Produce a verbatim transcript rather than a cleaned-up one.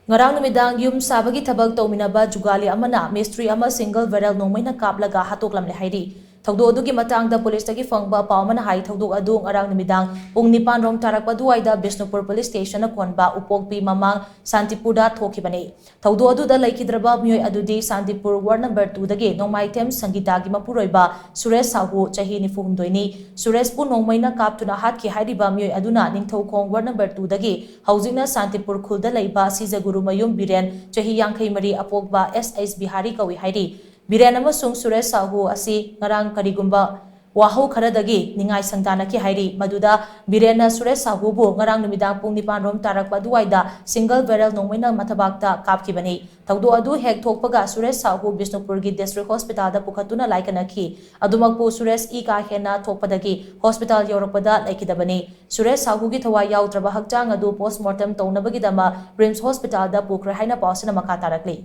ꯉꯔꯥꯡ ꯅꯨꯃꯤꯗꯥꯡ ꯌꯨꯝ ꯁꯥꯕꯒꯤ ꯊꯕꯛ ꯇꯧꯃꯤꯟꯅꯕ ꯖꯨꯒꯥꯂꯤ ꯑꯃꯅ ꯃꯤꯁꯇ꯭ꯔꯤ ꯑꯃ ꯁꯤꯡꯒꯜ ꯕꯦꯔꯦꯜ ꯅꯣꯡꯃꯩꯅ ꯀꯥꯞꯂꯒ ꯍꯥꯠꯇꯣꯛꯂꯝꯂꯦ ꯍꯥꯏꯔꯤ꯫ ꯊꯧꯗꯣꯛ ꯑꯗꯨꯒꯤ ꯃꯇꯥꯡꯗ ꯄꯨꯂꯤꯁꯇꯒꯤ ꯐꯪꯕ ꯄꯥꯎ ꯑꯃꯅ ꯍꯥꯏ, ꯊꯧꯗꯣꯛ ꯑꯗꯨ ꯉꯔꯥꯡ ꯅꯨꯃꯤꯗꯥꯡ ꯄꯨꯡ ꯅꯤꯄꯥꯟ ꯔꯣꯝ ꯇꯥꯔꯛꯄ ꯑꯗꯨꯋꯥꯏꯗ ꯕꯤꯁꯅꯨꯄꯨꯔ ꯄꯨꯂꯤꯁ ꯁ꯭ꯇꯦꯁꯟꯅ ꯀꯣꯟꯕ ꯎꯄꯣꯛꯄꯤ ꯃꯃꯥꯡ ꯁꯥꯟꯇꯤꯄꯨꯔꯗ ꯊꯣꯛꯈꯤꯕꯅꯤ꯫ ꯊꯧꯗꯣꯛ ꯑꯗꯨꯗ ꯂꯩꯈꯤꯗ꯭ꯔꯕ ꯃꯤꯑꯣꯏ ꯑꯗꯨꯗꯤ ꯁꯥꯟꯇꯤꯄꯨꯔ ꯋꯥꯔꯗ ꯅꯝꯕꯔ ꯇꯨꯗꯒꯤ ꯅꯣꯡꯃꯥꯏꯊꯦꯝ ꯁꯪꯒꯤꯇꯥꯒꯤ ꯃꯄꯨꯔꯣꯏꯕ ꯁꯨꯔꯦꯁ ꯁꯥꯍꯨ, ꯆꯍꯤ ꯅꯤꯐꯨ ꯍꯨꯝꯗꯣꯏꯅꯤ꯫ ꯁꯨꯔꯦꯁꯄꯨ ꯅꯣꯡꯃꯩꯅ ꯀꯥꯞꯇꯨꯅ ꯍꯥꯠꯈꯤ ꯍꯥꯏꯔꯤꯕ ꯃꯤꯑꯣꯏ ꯑꯗꯨꯅ ꯅꯤꯡꯊꯧꯈꯣꯡ ꯋꯥꯔꯗ ꯅꯝꯕꯔ ꯇꯨꯗꯒꯤ ꯍꯧꯖꯤꯛꯅ ꯁꯥꯟꯇꯤꯄꯨꯔ ꯈꯨꯜꯗ ꯂꯩꯕ ꯁꯤꯖꯒꯨꯔꯨꯃꯌꯨꯝ ꯕꯤꯔꯦꯟ, ꯆꯍꯤ ꯌꯥꯡꯈꯩ ꯃꯔꯤ, ꯑꯄꯣꯛꯄ ꯑꯦꯁ ꯑꯩꯆ ꯕꯤꯍꯥꯔꯤ ꯀꯧꯏ ꯍꯥꯏꯔꯤ꯫ ꯕꯤꯔꯦꯟ ꯑꯃꯁꯨꯡ ꯁꯨꯔꯦꯁ ꯁꯥꯍꯨ ꯑꯁꯤ ꯉꯔꯥꯡ ꯀꯔꯤꯒꯨꯝꯕ ꯋꯥꯍꯧ ꯈꯔꯗꯒꯤ ꯅꯤꯡꯉꯥꯏ ꯁꯪꯗꯥꯅꯈꯤ ꯍꯥꯏꯔꯤ꯫ ꯃꯗꯨꯗ ꯕꯤꯔꯦꯟꯅ ꯁꯨꯔꯦꯁ ꯁꯥꯍꯨꯕꯨ ꯉꯔꯥꯡ ꯅꯨꯃꯤꯗꯥꯡ ꯄꯨꯡ ꯅꯤꯄꯥꯟ ꯔꯣꯝ ꯇꯥꯔꯛꯄ ꯑꯗꯨꯋꯥꯏꯗ ꯁꯤꯡꯒꯜ ꯕꯦꯔꯦꯜ ꯅꯣꯡꯃꯩꯅ ꯃꯊꯕꯥꯛꯇ ꯀꯥꯞꯈꯤꯕꯅꯤ꯫ ꯊꯧꯗꯣꯛ ꯑꯗꯨ ꯍꯦꯛ ꯊꯣꯛꯄꯒ ꯁꯨꯔꯦꯁ ꯁꯥꯍꯨ ꯕꯤꯁꯅꯨꯄꯨꯔꯒꯤ ꯗꯤꯁꯇ꯭ꯔꯤꯛ ꯍꯣꯁꯄꯤꯇꯥꯜꯗ ꯄꯨꯈꯠꯇꯨꯅ ꯂꯥꯏꯀꯠꯅꯈꯤ꯫ ꯑꯗꯨꯃꯛꯄꯨ ꯁꯨꯔꯦꯁ ꯏ ꯀꯥ ꯍꯦꯟꯅ ꯊꯣꯛꯄꯗꯒꯤ ꯍꯣꯁꯄꯤꯇꯥꯜ ꯌꯧꯔꯛꯄꯗ ꯂꯩꯈꯤꯗꯕꯅꯤ꯫ ꯁꯨꯔꯦꯁ ꯁꯥꯍꯨꯒꯤ ꯊꯋꯥꯏ ꯌꯥꯎꯗ꯭ꯔꯕ ꯍꯛꯆꯥꯡ ꯑꯗꯨ ꯄꯣꯁꯃꯣꯔꯇꯦꯝ ꯇꯧꯅꯕꯒꯤꯗꯃꯛ ꯔꯤꯝꯁ ꯍꯣꯁꯄꯤꯇꯥꯜꯗ ꯄꯨꯈ꯭ꯔꯦ ꯍꯥꯏꯅ ꯄꯥꯎꯁꯤꯅ ꯃꯈꯥ ꯇꯥꯔꯛꯂꯤ꯫